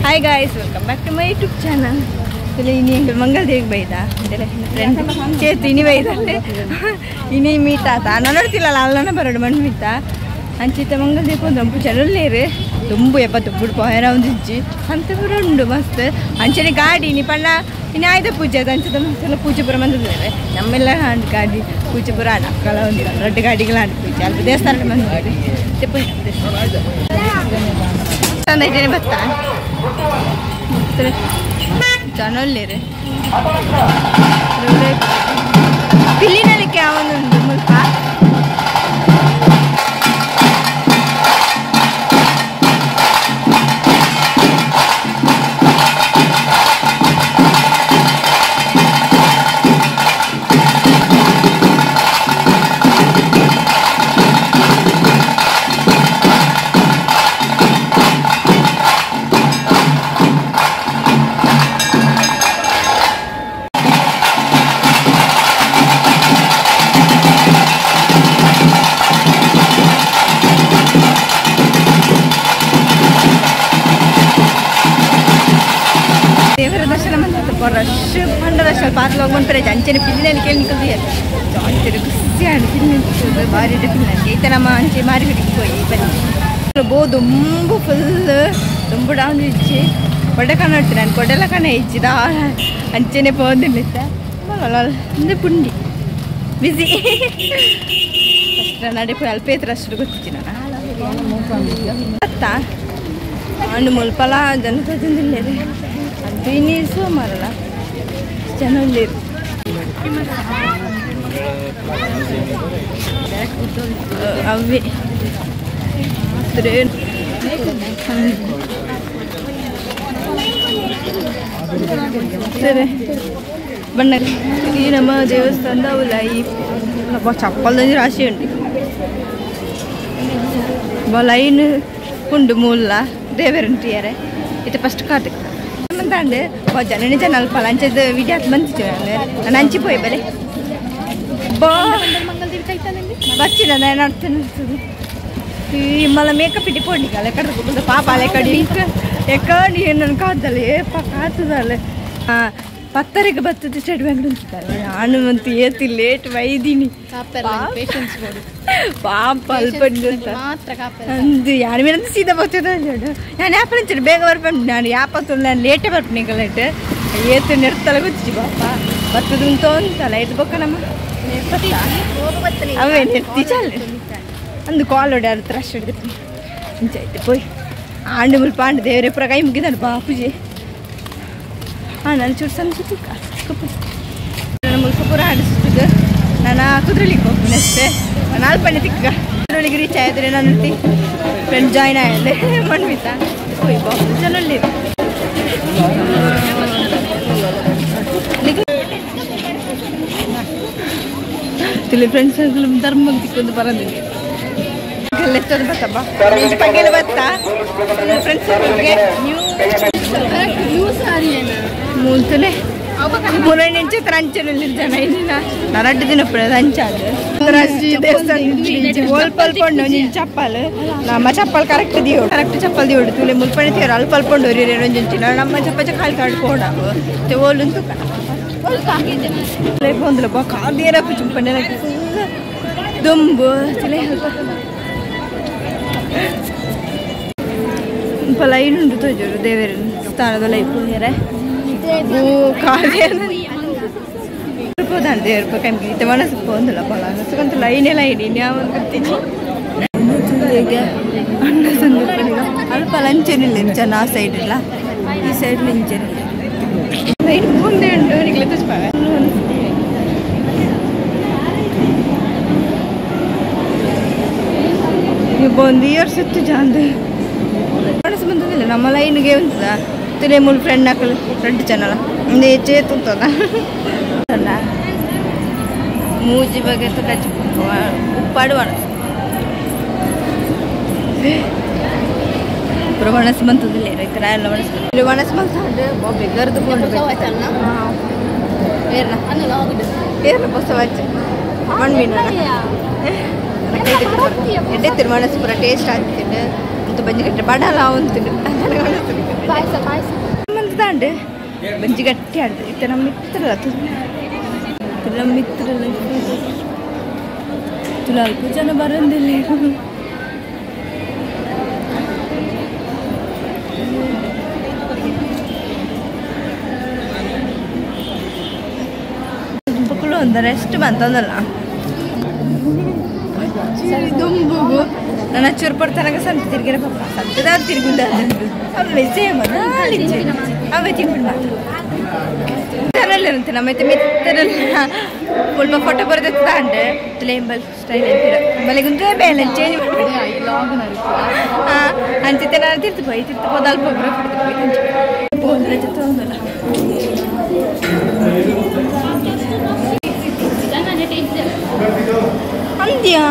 Hi guys, welcome back to my YouTube channel. ini yang Mangal Devi ಬೈದ friend Chethu ಇನಿ ಬೈದಲ್ಲಿ ಇನಿ meet ಆತ ನೋಡ್ತಿಲ್ಲ ಅಲ್ಲನ ಬರೋಡು ಮಣ್ಣು ಮೀತ ಅಂಚಿತ ಮಂಗಲ್ ದೇವಿ ಒಂದು ಅಂಪು ಚಲೋಲ್ಲೇರು ತುಂಬು ಎಪ್ಪ ತುಪ್ಪುಡು ಪೋಯರ ಒಂದು ಇಜ್ಜಿ ಸಂತೆ ಪೂರ ಉಂಡು ಮಸ್ತ್ ಅಂಚನೆ ಗಾಡಿ ಇನಿ ಪಣ್ಣ ಇನ್ನು ಆಯ್ದ ಪೂಜೆ ಅದು ಅಂಚದ ಮಸ್ತೆಲ್ಲ ಪೂಜೆ ಪೂರ ಬಂದಿದ್ದಾರೆ ನಮ್ಮೆಲ್ಲ ಹಂಡು ಗಾಡಿ ಪೂಜೆ ಪೂರ ಆಡ ಅಕ್ಕಲ ಒಂದು ದೊಡ್ಡ ಗಾಡಿಗಳ ಆಡು ಪೂಜೆ ಅಲ್ಲಿ ದೇವಸ್ಥಾನ ಬಂದಿದ್ದಾರೆ ದೇವಸ್ಥಾನ ಬತ್ತಾ ಜನಲ್ಲೇರು ಪಿಲ್ಲಿನಲಿಕ್ಕೆ ಅವನೊಂದು ಮುಲ್ಪ ದೇವರ ದರ್ಶನ ಬಂದಿತ್ತು ರಶ್ ಪಂಡ ರಶ್ ಪಾತ್ಲ ಹೋಗ್ಬಂತಾರೆ ಅಂಚನೆ ಪಿಲ್ಲಿನಲ್ಲಿ ಕೇಳಿ ನಿಂತಿದ್ದಾರೆ ಅಂಚನೆ ಖುಷಿ ಆಡು ಪಿಲ್ಲಿ ಭಾರಿ ಪಿಲ್ಲಿನಲ್ಲಿ ಈತ ನಮ್ಮ ಅಂಚೆ ಮಾರಿ ಹೋಗಿ ಬನ್ನಿ ಬೋ ದುಂಬು ಫುಲ್ ದುಂಬು ಡೌನ್ ಇಚ್ಚಿ ಕೊಡೆ ಕಣ ಇಡ್ತೀನಿ ನಾನು ಕೊಡೆಲ್ಲ ಕಣ ಇಚ್ಚಿದ ಅಂಚೆನೆ ಪೋದಿಲ್ಲ ಇತ್ತ ಅಂದರೆ ಪುಂಡಿ ಬಿಸಿ ಫಸ್ಟ್ ನಡೆ ಅಲ್ಪ ಏತ್ರ ಅಷ್ಟು ಗೊತ್ತಿತ್ತು ನಾನು ಅತ್ತ ಹಣ್ಣು ಮುಲ್ಪಲ ಜನ ತೋಜೊಂದಿಲ್ಲ ಅದು ಇನ್ನೂ ಸೋಮಾರಲ್ಲ ಜನ ಉಳ್ಳೇರು ಅವೇ ಸರಿ ಬಣ್ಣ ಈ ನಮ್ಮ ದೇವಸ್ಥಾನದ ಲೈ ಚಪ್ಪಲ್ದ ರಾಶಿ ಉಂಟು ಲೈನ್ ಉಂಡು ಮೂಲ ದೇವರುಂಟಿಯಾರೆ ಇದು ಫಸ್ಟ್ ಕಾತು ಅಂತಾಂಡು ಜನನಿ ಜನ ಅಲ್ಪ ಲಂಚದ ವಿಡಿಯೋ ಬಂದಿತ್ತು ನಾನು ಹಂಚಿ ಪೋಯ್ ಬಲೆ ಬಾ ಬಚ್ಚಿನ ನಾನು ಅರ್ಥನಿಸ್ತದೆ ಈ ಮಲ ಮೇಕಪ್ ಇಟ್ಟು ಪೋಡಿಗಲ್ಲ ಕಡ್ದು ಪಾಪ ಅಲೆ ಕಡಿ ಎಕ್ಕಡಿ ನನ್ನ ಕಾದಲ್ಲ ಏಪ ಕಾತದಲ್ಲ ಪತ್ತರಿಗೆ ಬರ್ತದೆ ಸ್ಟೇಟ್ ಬ್ಯಾಂಕ್ ఉంచుతారు ನಾನು ಅಂತೂ ಏತಿ ಲೇಟ್ ಬೈದೀನಿ ಪಾಪ ಅಲ್ಪ ಅಂದು ಯಾರು ಮೇಲೆ ಸೀದಾ ಬರ್ತದೆ ನಾನು ಯಾಪ ನಿಂಚು ಬೇಗ ಬರ್ಪಂಡು ನಾನು ಯಾಪ ನಾನು ಲೇಟೇ ಬರ್ಪು ಲೇಟ್ ಏತು ನೆಡ್ತಲ್ಲ ಗೊತ್ತಿಚ್ಚಿ ಪಾಪ ಬರ್ತದೆ ಉಂಟು ಅಂತಲ್ಲ ಇದು ಬೊಕ್ಕ ನಮ್ಮ ಅವೇ ನೆಡ್ತಿ ಚಾಲು ಅಂದು ಕಾಲ್ ಹೊಡೆ ಅರ್ಥ ರಶ್ ಹಿಡಿದು ಇಂಚಾಯ್ತು ಪೋಯ್ ಆಂಡು ಮುಲ್ಪ ಆಂಡು ದೇವರೇ ಪೂರ ಕೈ ಮುಗಿದಾನು ಬಾಪುಜಿ ಹಾಂ ನಾನು ಚೂರು ಸಣ್ಣ ಸುತ್ತ ನನ್ನ ಮುಲ್ಪ ಪೂರ ಆಡಿಸ್ತದೆ ನಾನು ಕುದ್ರಲಿಕ್ಕೆ ಹೋಗ್ತೀನಿ ಅಷ್ಟೇ ನಾನು ಅಲ್ಪಣ್ಣೆ ತಿಕ್ಕ ಕುದ್ರಲಿಗೆ ರೀಚ್ ಆಯಿದ್ರೆ ನಾನು ಫ್ರೆಂಡ್ ಜಾಯ್ನ್ ಆಗಿದೆ ಮಣ್ಮಿತ ಹೋಯ್ ಬಾಪು ಚಲೋ ತಿಳಿ ಫ್ರೆಂಡ್ಸ್ ಧರ್ಮ ತಿಕ್ಕೊಂಡು ಬರೋದಿಲ್ಲ ಲೆತ್ತದ ಬತ್ತಪ್ಪ ಪಗ್ಗೆಲ್ಲ ಬತ್ತಾ ಫ್ರೆಂಡ್ಸ್ ಮೂಲ್ತಲೇ ಮೂರನೇ ಇಂಚು ಅಂಚೆನಲ್ಲಿ ಜನ ಇಲ್ಲಿನ ನರಡ್ಡು ದಿನ ಅಂಚಾದು ದೇವಸ್ಥಾನ ಅಲ್ಪ ಒಂಜಿ ಚಪ್ಪಲ್ ನಮ್ಮ ಚಪ್ಪಲ್ ಕರೆಕ್ಟ್ ದಿಯೋಡು ಕರೆಕ್ಟ್ ಚಪ್ಪಲ್ ದಿಯೋಡು ತುಲೆ ಮುಲ್ಪಣೆ ತೀರ ಅಲ್ಪ ಅಲ್ಪೊಂಡು ಒಂಜಿ ನಮ್ಮ ಚಪ್ಪ ಖಾಲಿ ಕಾಡು ಕೋಡಾವು ಮತ್ತೆ ಓಲುಂತು ಒಂದಿಲ್ಲ ಬಾ ಕಾದೇರಪ್ಪ ಚುಂಪಣ್ಣೆ ದುಂಬು ತುಲೆ ಅಲ್ಪ ಸ್ವಲ್ಪ ಲೈನ್ ಉಂಟು ತೋಜೋಡು ದೇವರ ಸ್ಥಾನದ ಲೈಫ್ ಹೋಗ್ಯಾರೆ ಓ ಕಾದೇರ ದೇವ್ರ ಕಮ್ಮಿ ಇತ್ತೆ ಮನಸ್ಸು ಪೋಂದಿಲ್ಲ ಪೊಲ ಸುಗಂತ ಲೈನೇ ಲೈನ್ ಇನ್ಯಾವ ಗೊತ್ತಿಜ್ಜಿ ಅಣ್ಣ ಸಂದರ್ಭ ಅಲ್ಪ ಲಂಚೇನಿಲ್ಲ ಜನ ಆ ಸೈಡ್ ಇಲ್ಲ ಈ ಸೈಡ್ ಲಂಚೇನಿಲ್ಲ ಲೈನ್ ಮುಂದೆ ಉಂಟು ನಿಗ್ಲೆ ತುಚ್ಪಾವೆ ಒಂದು ಇಯರ್ ಸುತ್ತು ಜಾಂದು ಮನಸ್ಸು ಬಂದಿಲ್ಲ ನಮ್ಮ ಲೈನ್ಗೆ ಉಂಟದ ತಿರೇ ಮೂರು ಫ್ರೆಂಡ್ ಹಾಕಲು ಫ್ರೆಂಡ್ ಜನಲ್ಲ ಒಂದು ಹೆಚ್ಚೇ ತುಂತದ ಅಲ್ಲ ಮೂಜಿ ಬಗ್ಗೆ ಕಚ್ಚಿ ಉಪ್ಪಾಡು ಒಣಸು ಪೂರ ಒಣಸು ಬಂತದಿಲ್ಲ ರೈತರ ಎಲ್ಲ ಒಣಸು ಬಂತು ಒಣಸು ಬಂತು ಬೆಗರ್ದು ಏರ್ನ ಏರ್ನ ಬಸವಾಚ ಮಣ್ಮೀನ ಎಡ್ಡೆ ತಿರುಮಣಸ್ ಪೂರ ಟೇಸ್ಟ್ ಆಗ್ತೀನಿ ಮತ್ತು ಬಂಜಿ ಗಟ್ಟಿ ಬಡಲ ಉಂಟು ಪಾಯಸ ಪಾಯಸ ಮಂತದಾಂಡು ಬಂಜಿ ಗಟ್ಟಿ ಆಡ್ದು ಇತ್ತೆ ನಮ್ಮ ಮಿತ್ರಲ್ಲ ನಮ್ಮ ಮಿತ್ರಲ್ಲ ತುಲಾಲ್ಪು ಜನ ಬರಂದಿಲ್ಲ ಪಕ್ಕಳು ಒಂದು ರೆಸ್ಟ್ ಬಂತಂದಲ್ಲ ದುಂಬುಗು ನನ್ನ ಚೂರು ಪಡ್ತಾನಾಗ ಸಂತೆ ತಿರುಗಿರ ಪಾಪ ಸಂತೆದ ತಿರುಗುಂಡ ಅವೇ ಸೇಮ್ ಅವೇ ತಿಂಬಿಡ್ ಮಾತ್ರ ಇರುತ್ತೆ ನಮ್ಮೈತೆ ಮಿತ್ತರೆಲ್ಲ ಫುಲ್ ಫೋಟೋ ಬರ್ತದೆ ತಾಂಡೆ ತುಲೇಂಬಲ್ ಸ್ಟೈಲ್ ಅಂತೀರ ಬಲೆಗುಂದ್ರೆ ಬೇಲೆ ಚೇಂಜ್ ಮಾಡಿ ಹಾಂ ಅಂಚಿತ್ತೆ ನಾನು ತಿರ್ತು ಪೋಯಿ ತಿರ್ತು ಪೋದ ಅಲ್ಪ ಒಬ್ಬರ ಫೋಟೋ ಪೋಂದ್ರೆ ಜೊತೆ ಒಂದಲ್ಲ ಅಂದ್ಯಾ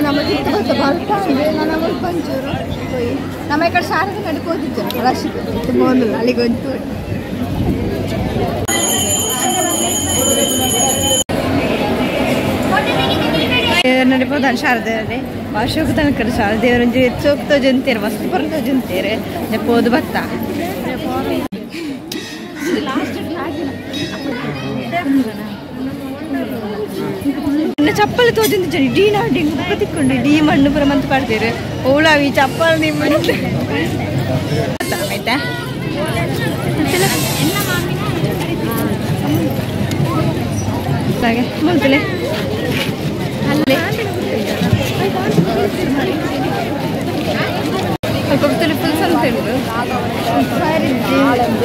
ನಮ್ಮ ತಿರ್ತು ಬರ್ತ ನನ್ನ ಪಂಚೂರು ಪೋಯಿ ನಮ್ಮ ಈ ಕಡೆ ಶಾರದ ನಡುಕು ಹೋಗಿತ್ತು ರಶ್ ಬೋಂದಿಲ್ಲ ಅಲ್ಲಿಗೆ ಒಂದು ನಡಿಪೋದಾನ ಶಾರದೆ ಭಾಷೋಕ ತನಕ ಶಾರದೇವರಂಜಿ ಚೋಕ್ತ ಜಂತೀರು ಮಸ್ತ್ ಬರಂತ ಜಂತೀರು ಪೋದು ಬತ್ತ ಚಪ್ಪಲಿ ತೋಜಂತ ಜನ ಇಡೀ ನಾಡು ಹಿಂಗೆ ಬುಕ್ಕ ತಿಕ್ಕೊಂಡು ಇಡೀ ಮಣ್ಣು ಪುರ ಮಂತ್ ಪಾಡ್ತೀರು ಓಳಾವಿ ಚಪ್ಪಲ್ ನಿಮ್ಮ ಆಯ್ತಾ ಹಾಗೆ ಮುಲ್ತಲೆ ಸ್ವಲ್ಪ ಫುಲ್ ಸಂತೆ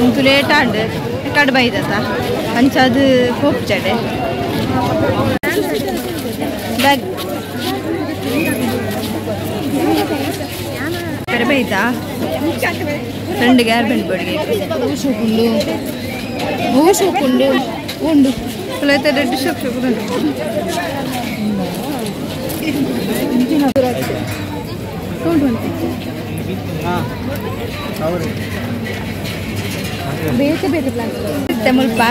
ಉಂಟು ಲೇಟ್ ಆಂಡ್ ಕಡ್ಬ ಇದತ್ತ ಅಂಚಾದ ಪೋಪ್ ಚಡೆ ಬ್ಯಾಗ್ ಕಡಿಮೆ ಐತಾ రెండు గార్మెంట్ బడిಗೆ ಶೋಕುಂಡು ಓ ಶೋಕುಂಡು ಉಂಡು అయితే రెడ్ షోక్ షోకుండు ಬೇತೆ ಬೇತೆ ಪ್ಲಾನ್ ಮುಲ್ಪ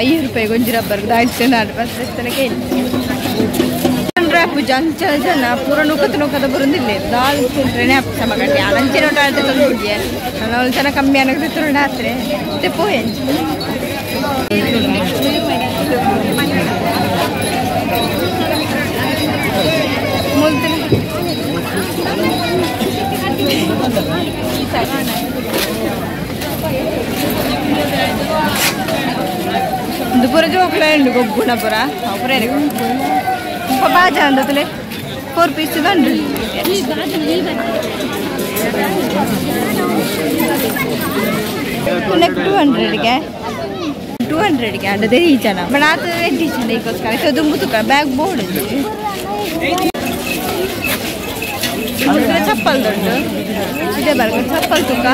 5 ರೂಪಾಯಿ ಗೊಂಜಿ ರಬ್ಬರ್ ದಾಯ್ತು ನಾಡು ಬಸ್ ತನಕ ಅಂಚ ಜನ ಪೂರ ನೂಕತ್ ನೂಕದ ಬರುದಿಲ್ಲ ದಾಲ್ ತಿಂಟ್ರೇನೆ ಅಪ್ಪ ಸಮಗಟ್ಟಿ ಅಂಚಿನ ಆಡ್ತೆ ತಂದುಡಿಯ ನಾನು ಜನ ಕಮ್ಮಿ ಅನ್ನಕ್ಕೆ ತಿರುಂಡ ಆತ್ರೆ ಮತ್ತೆ ಪೋಯ್ ಅಂಚೆ ಪೂರ ಜೋಕ್ಲ ಉಂಡು ಗೊಬ್ಬುನ ಪೂರ ಪೂರ ಬಾಜ ಅಂದತಲೆ 4 ಪೀಸ್ ದಂಡು 200ಗೆ 200ಗೆ ಅಂಡದೆ ಈ ಜನ ಬಟ್ ಆತ ಎಡ್ಡಿಷನ್ ಇದಕ್ಕೋಸ್ಕರ ದುಂಬು ತುಕ್ಕ ಬ್ಯಾಗ್ ಬೋರ್ಡ್ ಚಪ್ಪಲ್ ದೊಡ್ಡ ಇದೆ ಬರ್ಗ ಚಪ್ಪಲ್ ತುಕ್ಕ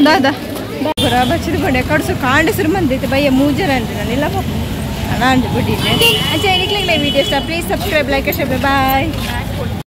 ದಾದಾ ಬಚ್ಚಿದ ಬಂಡೆ ಕಡ್ಸು ಕಾಂಡಸರು ಮಂದೈತೆ ಬಯ್ಯ ಮೂಜರ ಅಂడి ನಾನೆಲ್ಲ ಅಣ್ಣ ಅಂಡು ಬಿಟ್ಟಿದ್ದೆ. ಅಚ್ಚಾ, ನಿಕ್ಲಿಗೆ video ಇಷ್ಟ please subscribe, like, share. Bye.